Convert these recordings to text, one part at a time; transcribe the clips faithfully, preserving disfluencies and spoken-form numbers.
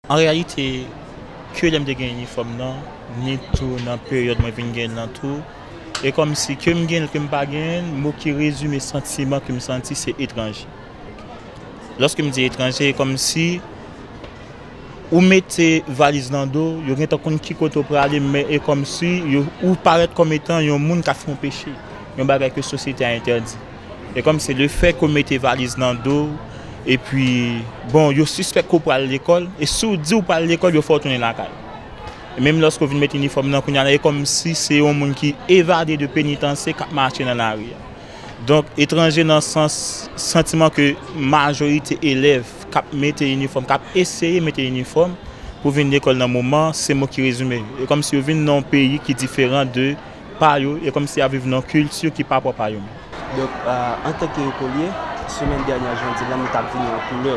An reyalite, ke lè m te gen inifòm nan, ni tou nan peryòd mwen vin gen l lan tou, e kòmsi ke m gen l, ke m pa gen l, mo ki rezime santiman ke m santi, se etranje. Lòske m di etranje, e kòmsi ou mete valiz nan do, yo gentan konn ki kote w prale, men e kòmsi yo, ou parèt kòm etan yon moun k ap fè yon peche, yon bagay ke sosyete a entèdi. E kòmsi lefètke w mete valiz nan do w, epi, bon, yo sispèk ke w pral lekòl, e si w di w pral lekòl, yo fè w tounen lakay. E menm lòske w vin mete inifòm nan kounye a la, e kòmsi se yon moun ki evade de penitansye k ap mache nan lari a. Donk, etranje nan sans santiman ke majorite elèv k ap mete inifòm, k ap eseye mete inifòm pou vin lekòl nan moman, se mo ki rezime yo. E kòmsi yo vin nan yon peyi ki diferan de pa yo, e kòmsi y ap viv nan kilti ki pa pwòp a yo menm. Donk, antanke ekolye, semèn dènyè, jan w di la, nou t ap vini an koulè,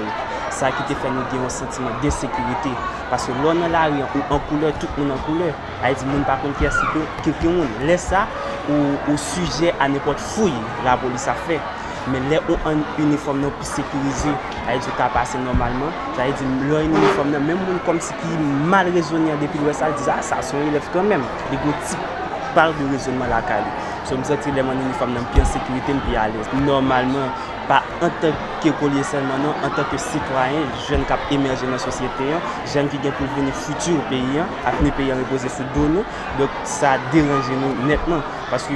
sa ki te fè nou gen yon santiman densekirite. Paske lè w nan lari an, ou an koulè, tout moun an koulè. Sa vle di, moun pa konn kiyès ki, ki, ki moun. Lè sa, ou, ou sijè a nenpòt fouy lapolis ap fè. Men lè ou an inifòm nan, ou pi sekirize. Sa vle di, ou ka pase nòmalman. Sa vle di, lè w an inifòm nan, menm moun kòmsi ki mal rezone an, depi l wè sa, l di, "A, sa se yon elèv kanmenm. Li gen yon ti pa de rezonman lakay li." So, m santi lè m an inifòm nan, m pi an sekirite, m pi alèz. Nòmalman, pa antanke ekolye sèlman non, antanke sitwayen, jèn k ap emèje nan sosyete an, jèn ki gen pou vini fiti peyi an, avni peyi an repoze sou do nou. Donk, sa deranje nou nètman. Paske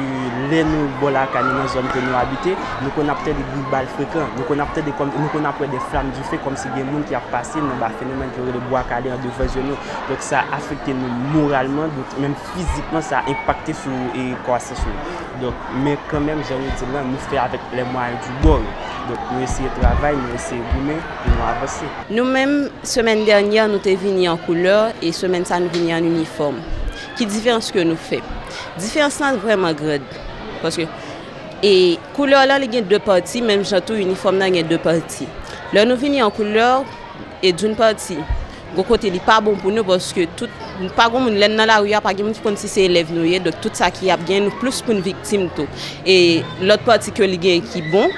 lè nou bò lakay nou, nan zòn ke nou abite, nou konn ap tande bri bal frekan, nou konn ap tande kòm, nou konn ap wè de flam dife kòmsi gen moun ki ap pase nan ba fenomèn ki rele Bwa Kale an devan zye nou. Donk, sa afekte nou moralman, donk, menm fizikman, sa enpakte sou, e, kwasans nou. Donk, men kanmenm, jan nou di l lan, nou fè avèk les moyens du bord. Donk, nou eseye travay, nou eseye goumen pou nou avanse. Nou menm, semèn dènyè, nou te vini an koulè, e semèn sa, nou vini an inifòm. Ki diferans ke nou fè? Diferans lan vrèman grand. Paske, e, koulè lan, li gen de pati, menm jan tou, inifòm nan gen de pati. Lè nou vini an koulè, e d'une pati, gon kote li pa bon pou nou, paske tout, pa gon moun, lè n nan lari a, pa gen moun ki konn si se elèv nou ye, donk tout sa ki ap gen, nou plis pou n viktim tou. E lòt pati ke li gen ki bon,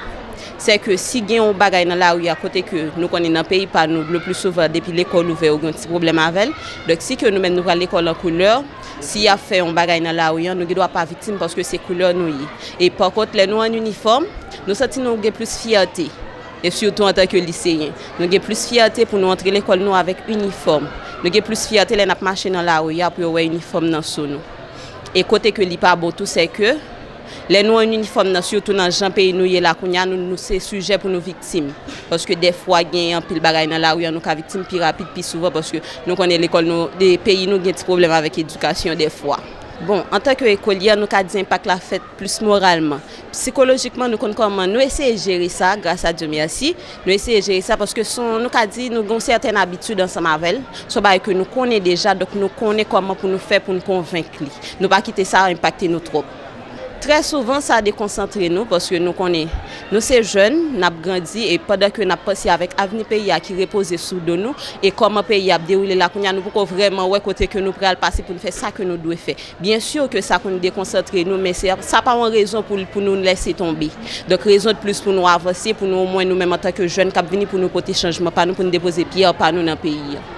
se ke si gen yon bagay nan lari a, kote ke nou konnen nan peyi pa nou, le pli souvan, depi lekòl ouvè, ou gen yon ti pwoblèm avè l. Donk, si ke nou menm nou pral lekòl an koulè, si y ap fè yon bagay nan lari a, nou gen dwa pa viktim paske se koulè nou ye. E pa kont, lè nou an inifòm, nou santi nou gen plis fyète. E sitou antanke liseyen. Nou gen plis fyète pou nou antre lekòl nou avèk inifòm. Nou gen plis fyète lè n ap mache nan lari a pou yo wè inifòm nan sou nou. E kote ke li pa bon tou, se ke lè nou an inifòm nan, sitou nan jan peyi nou ye la kounye a, nou, nou se sijè pou nou viktim. Paske dèfwa gen anpil bagay nan lari a, nou ka viktim pi rapid, pi souvan, paske nou konnen lekòl nou, de peyi nou gen ti pwoblèm avèk edikasyon dèfwa. Bon, antanke ekolye, nou ka di enpak la fèt plis moralman. Sikolojikman, nou konn kòman nou eseye jere sa, gras a Dye mèsi. Nou eseye jere sa paske se yon, nou ka di, nou gen yon sètèn abitid ansanm avè l. Se yon bagay ke nou konnen deja, donk nou konnen kòman pou nou fè pou n konvenk li. Nou pa kite sa enpakte nou twòp. Trè souvan, sa dekonsantre nou paske nou konnen nou se jèn, n ap grandi, e pandan ke n ap panse avèk avni peyi a ki repoze sou do nou, e kòman peyi a ap dewoule la kounye a, nou poko vrèman wè kote ke nou pral pase pou n fè sa ke nou dwe fè. Byen si ke sa konn dekonsantre nou, men se, sa pa yon rezon pou, pou nou lèse tonbe. Donk, rezon de plis pou nou avanse, pou nou omwen nou menm antanke jèn k ap vini, pou nou pote chanjman pa nou, pou nou depoze pyè pa nou nan peyi a.